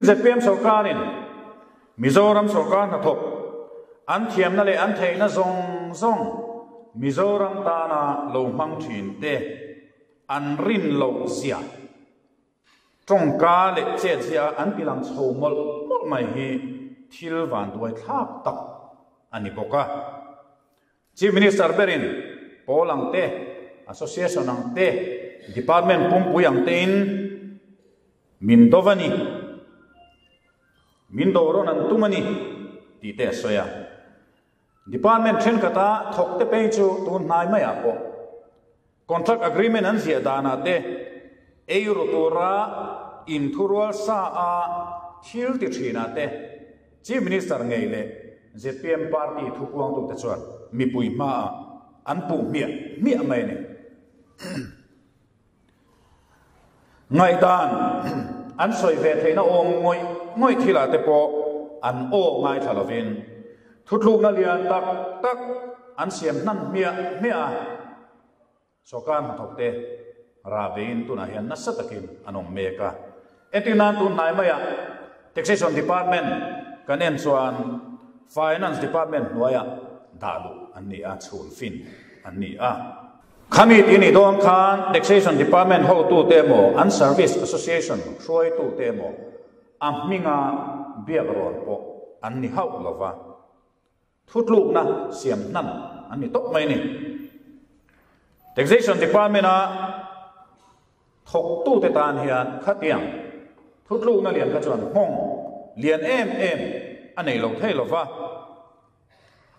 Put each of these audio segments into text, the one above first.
Zpm sorkarin Mizoram sorkar hnathawk an thiamna leh an theihna zawng zawng Mizoram tana lo hmang thin te an rin loh zia, tawngka leh chet zia an tilang chho mawlh mawlh mai hi thil vanduai thlak tak a ni bawk a. Chief Minister berin pawl ang te, Association ang te, Department pumpui ang tein min do va ni, min do rawn an tum a ni tih te a sawi a. Department thenkhat-a thawk te pei chu tun hnai maiah pawh contract agreement an ziah danah te ei ru tura inthurual sa a thil ti thinah te Chief Minister ngei leh zpm party thupuangtute chuan mipui hmaah an puh hmiah hmiah mai a ni. Ngaihdan an sawi ve theihna awm ngawih ngawih thilah te pawh an aw ngaithla lovin thutlukna lian tak tak an siam hnan hmiah hmiah a. Sawrkar hnathawkte rah veiin tunah hian nasa takin an awm mek a. Entir nan tun hnai maiah Taxation Department kan en chuan Finance Department hnuaiah dah luh an ni a, chhun fin an ni a. Khami tih nih dawn khan Taxation Department hotute emaw an Service Association hruaitute emaw a hminga biak rawn pawh an ni hauh lova. Thutlukna siam hnan an ni tawp mai a ni. Taxation Department-a thawktute tan hian khatiang thutlukna lian kha chuan nghawng lian em em a nei lo thei lo va.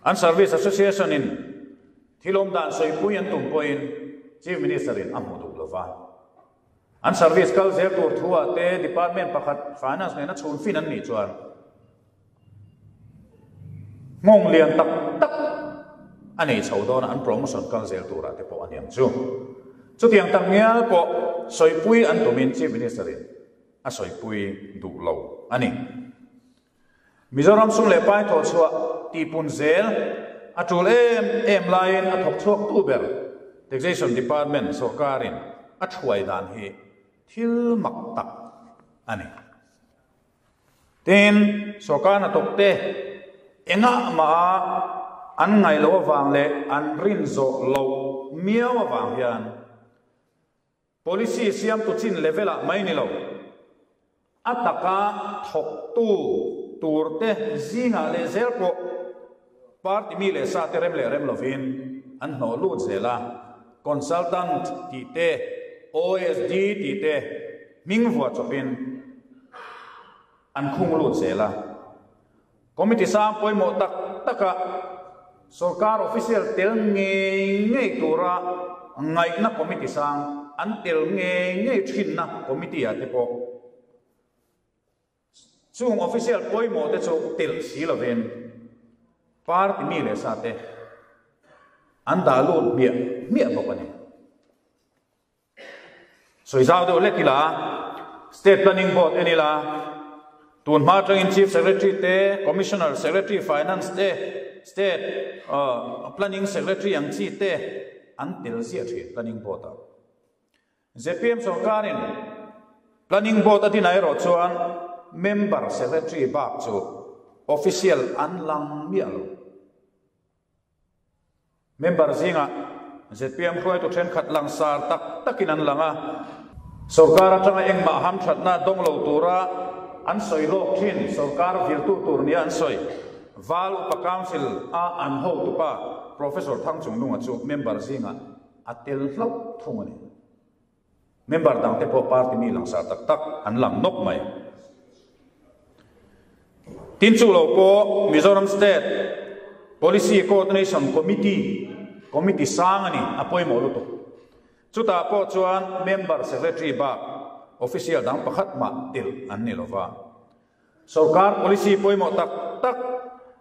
An Service Association-in thil awm dan sawipui an tum pawhin Chief Minister-in a hmu duh lo va. An service kal zel tur thu-ah te department pakhat finance nena chhun fin an nih chuan Nghawng lian tak tak a nei chho dawn a, an promotion kal zel turah te pawh a niang chu. Chutiang tak ngial pawh sawipui an tumin Chief Minister-in a sawipui duh lo a ni. Mizoram sum leh pai thawh chhuah tihpun zel a tul em em laiin a thawk chhuak tu ber Taxation Department sawrkarin a thuai dan hi thil mak tak a ni. Tin, sawrkar hnathawk te engah mah an ngaih loh avang leh an rin zawh loh miau avang hian policy siamtu chin level ah mai ni lo, a taka thawktu tur te zingah leh zel pawh party mi leh sa te rem leh rem lovin an hnawh lut zel a, consultant tih te, OSD tih te hming vuah chawpin an khung lut zel a. Committee sang pawimawh tak taka sorkar official tel ngei ngei tura ngaihna committee sang an tel ngei ngei thinna committee ah te pawh Chung official pawimawh te chu telh si lovin party mi leh sa te an dah lut hmiah hmiah bawk a ni. Sawi zau deuh hlek ila, State Planning Board en ila, tun hma atangin Chief Secretary te, Commissioner, Secretary Finance te, State Planning Secretary ang chi te an tel ziah thin Planning Board ah. Zpm sorkarin Planning Board a dinah erawh chuan Member Secretary bak chu official an lang miah lo. Member zingah zpm hruaitu thenkhat langsar tak takin an lang a, sorkar atanga engmah hamthatna dawng lo tura an sawi lawk thin sorkar viltu tur nia an sawi Val Upa Council a an hotupa Professor Thangchungnunga chu member zingah A tel hlauh thung a ni. Member dangte pawh party mi langsar tak tak an lang nawk mai. Tin chu lo pawh Mizoram State Policy Coordination Committee, committee sang a ni, a pawimawh lutuk. Chutah pawh chuan member secretary bak official dang pakhat mah telh an ni lova. Sorkar policy pawimawh tak tak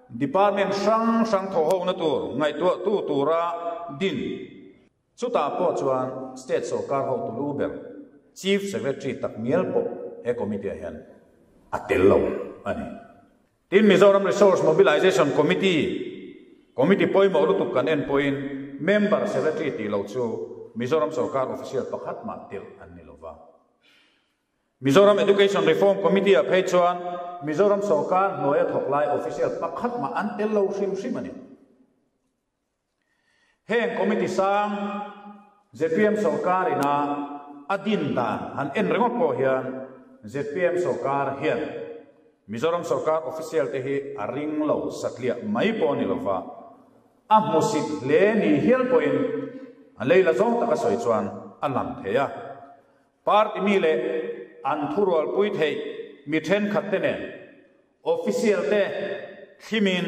department hrang hrang thawhhona tur ngaihtuahtu tura din. Chutah pawh chuan state sorkar hotu lu ber Chief Secretary tak ngial pawh he committee ah hian a tel lo a ni. Tin, Mizoram Resource Mobilization Committee, committee pawimawh lutuk kan en pawhin member secretary tih loh chu Mizoram sorkar official pakhat mah telh an ni lova. Mizoram Education Reform Committee ah phei chuan Mizoram sawrkar hnuaia thawk lai official pakhat mah an tel lo hrim hrim a ni. Heng committee sang zpm sawrkar ina a din dan han en ringawt pawh hian zpm sawrkar hian Mizoram sawrkar official te hi a ring lo satliah mai pawh a ni lova, a hmusit hle ni hial pawhin a leila zawng taka sawi chuan a lang thei a. Party mi leh an thurualpui theih mi thenkhat te nen official te thlimin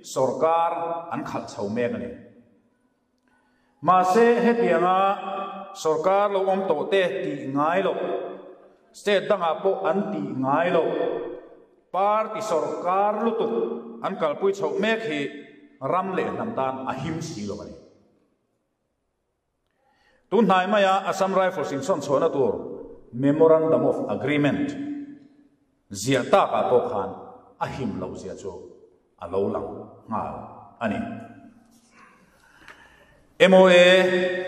sorkar an khalh chho mek a ni. Mahse hetianga sorkar lo awm tawh te tih ngai loh, state dangah pawh an tih ngai loh, party sorkar lutuk an kalpui chhoh mek hi ram leh hnam tan a him si lo a ni. Tun hnai maia Assam Rifles insawn chhuahna tur Memorandum of Agreement ziah takah pawh khan a him loh zia chu a lo lang nghal a ni. MOA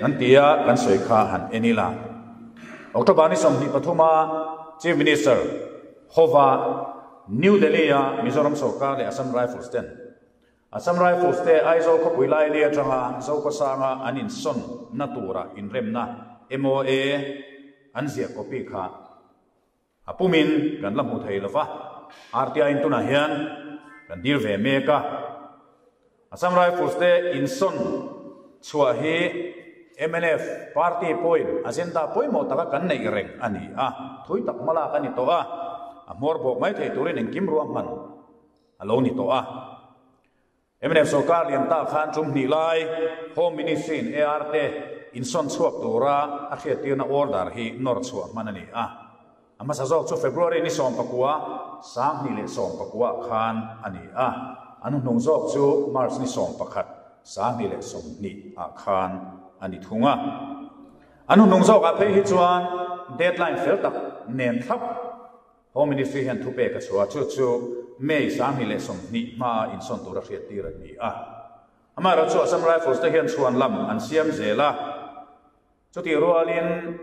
kan tia kan sawi kha han en ila. October ni 23 a Chief Minister hova New Delhi-a Mizoram sorkar leh Assam Rifles ten Assam Rifles te Aizawl khawpui laili atanga Zokhawsanga an insawn na tura inremna MOA an ziah copy kha a pumin kan la hmu thei lova, RTI in tunah hian kan dil ve mek a. Assam Rifles te insawn chhuah hi mnf party pawhin agenda pawimawh taka kan neih reng a ni a, thui tak hma lak a ni tawh a, a hmawr bawk mai thei turin engkim ruahman A lo ni tawh a. Mnf sorkar lian ta khan tum hnih lai Home Ministry in AR te insawn chhuak tura a hriattirna order hi nawr chhuah hman a ni a. A hmasa zawk chu February ni 19, 2019 khan a ni a. A hnuhnung zawk chu March ni 11, 2020 ah khan a ni thung a. A hnuhnung zawkah phei hi chuan deadline fel tak nen thlap Home Ministry hian thupek a chhuah a, chu chu May 2020 hmaa insawn tura hriattir an ni a. Amaherawhchu chu Assam Rifles te hian chhuan lam an siam zel a, chutih rualin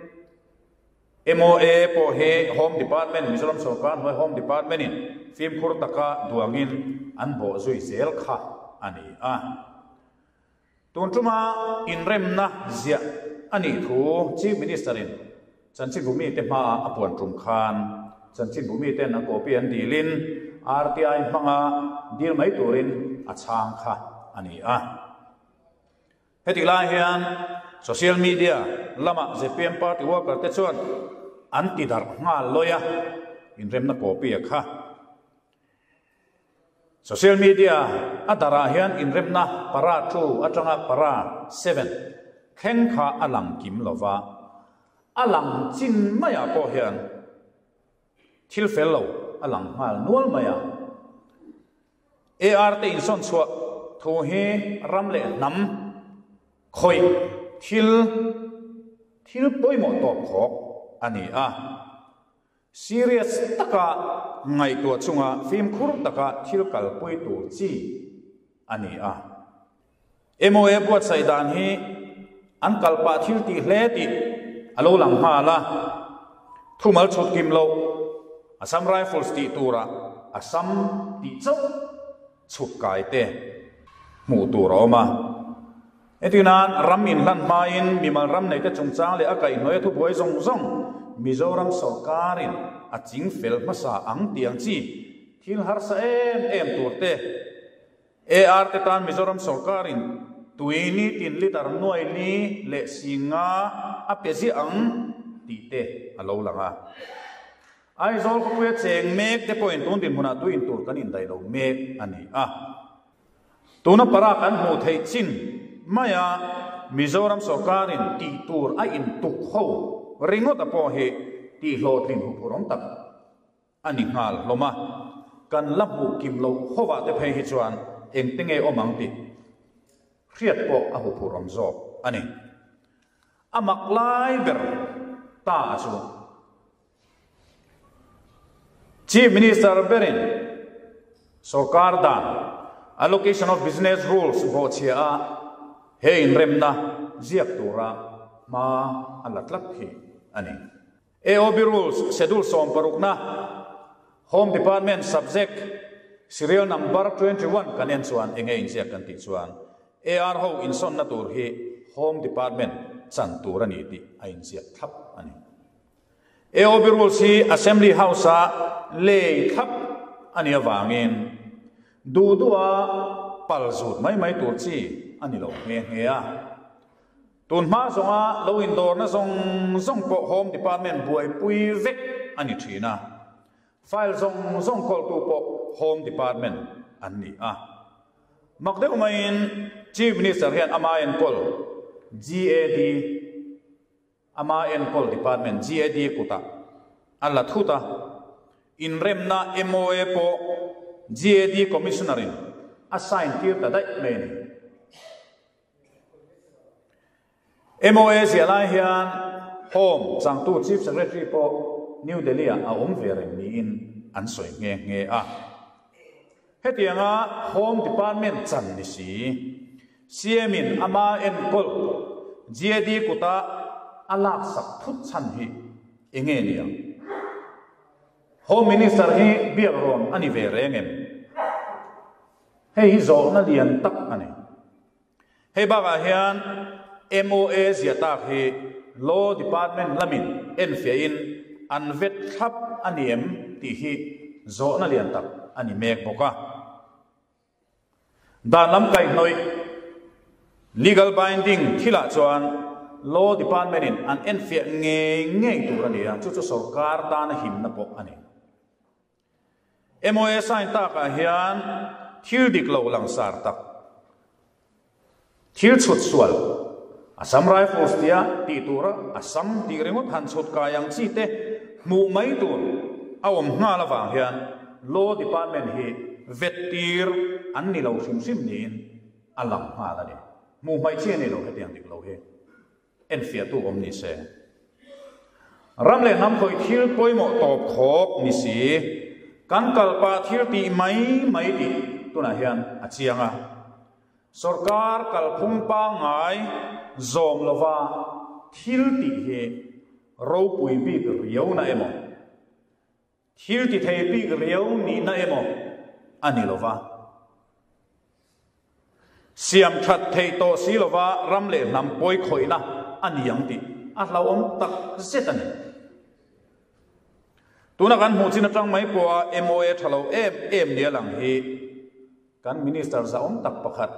MOA pawh hi Home Department, Mizoram sorkar hnuai Home Department in fimkhur taka duangin an bawh zui zel kha a ni a. Tun tuma inremna ziah a nih thu Chief Minister-in chanchinbu mite hmaah a puan tum khan chanchinbu miten a copy an dilin RTI hmanga dil mai turin a chhang kha a ni a. Hetih lai hian social media lama zpm party worker te chuan an ti darh nghal lawi a, inremna copy a kha. Social media a darah hian inremna para 2 atanga para 7 thleng kha a lang kim lo va, a lang chin maiah pawh hian thil fel lo a lang nghal nual mai a. AR te insawn chhuah thu hi ram leh hnam khawih thil thil pawimawh tawp khawk a ni a. Serious taka ngaihtuah chunga fimkhur taka thil kalpui tur chi a ni a. MOA buatsaih dan hi an kalpah thil tih hle tih a lo lang nghal a. Thumal chhut kim loh Assam Rifles tih turah Assam tih chauh chhuk kai te hmuh tur a awm a. Heti nan ram inhlan hmain mimal ram neite chungchang leh a kaihhnawih a thubuai zawng zawng Mizoram sawrkarin a ching fel hmasa ang tih ang chi thil harsa em em tur te AR te tan Mizoram sawrkarin tui nitin litre nuai li leh singa a pe ziah ang tih te a lo lang a. Aizawl khawpuia cheng mek te pawhin tun dinhmunah tui intur kan indaih lo mek a ni a. Tuna para kan hmuh theih chin maia Mizoram sawrkarin tih tur a intuk ho ringawt a pawh hi tih hlawhtlin huphurh awm tak a ni nghal hlawm a. Kan la hmuh kim loh hovah te phei hi chuan engte nge awm ang tih hriat pawh a huphurh awm zawk a ni. A mak lai ber ta a chu. Chief Minister berin sorkar dan Allocation of Business Rules bawhchhia a he inremna ziak tura hma a la tlat hi a ni. AOB Rules Schedule sawmparukna Home Department Subject Serial Number 21 kan en chuan enge inziak kan tih chuan AR ho insawnna tur hi Home Department chan tur a ni tih a inziak thlap a ni. AOB Rules hi Assembly House-a lei thlap a nih avangin duh duha pal zut mai mai tur chi a ni lo nghe nghe a. Tun hma zawnga lo indawrna zawng zawng pawh Home Department buaipui vek a ni thin a, file zawng zawng kawltu pawh Home Department an ni a. Mak deuh maiin Chief Minister hian ama enkawl GAD, ama enkawl Department GAD kutah a la thut a, inremna MOA pawh GAD Commissioner-in a sign tir ta daih mai a ni. MOA ziah lai hian Home changtu Chief Secretary pawh New Delhi-ah a awm ve reng niin an sawi nghe nghe a. Hetianga Home Department chan ni si, CM-in ama enkawl GAD kuta a laksak thut chhan hi enge ni ang? Home Minister hi biak rawn a ni ve reng em? Hei hi zawhna lian tak a ni. Hei bakah hian MOA ziah tak hi Law Department lamin enfiahin an vet thlap a ni em tih hi zawhna lian tak a ni mek bawk a. Dan lam kaihhnawih, legal binding, thilah chuan Law Department-in an enfiah ngei ngei tur a ni a, chu chu sorkar tana himna pawh a ni. MOA sign takah hian thil dik lo langsar tak, thil chhut sual, Assam Rifles tia tih tura Assam tih ringawt han chhut kai ang chi te hmuh mai tur a awm nghal avang hian Law Department hi vet tir an ni lo hrim hrim niin a lang nghal a ni. Hmuh hmaih chi a ni lo hetiang dik lo hi. Enfiahtu awm ni se. Ram leh hnam khawih thil pawimawh tawp khawk ni si, kan kal pah thil tih mai mai tih tunah hian a chiang a. Sorkar kalphung pangngai zawm lova thil tih hi ropui bik riauna emaw, Thil ti thei bik riau nihna emaw a ni lova, siam that theih tawh si lova ram leh hnam pawi khawihna a ni ang tih a hlauhawm tak zet a ni. Tuna kan hmuh chin atang mai pawha MOA tha lo em em nia lang hi kan Minister zahawm tak pakhat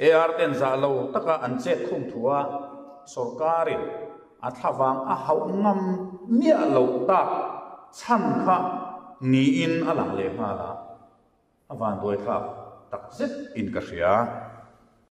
AR ten zah lo taka an chet khum thua sorkarin a thlavang a hauh ngam miah loh tak chhan kha niin a lang leh nghal a, a vanduai thlak tak zet in ka hria.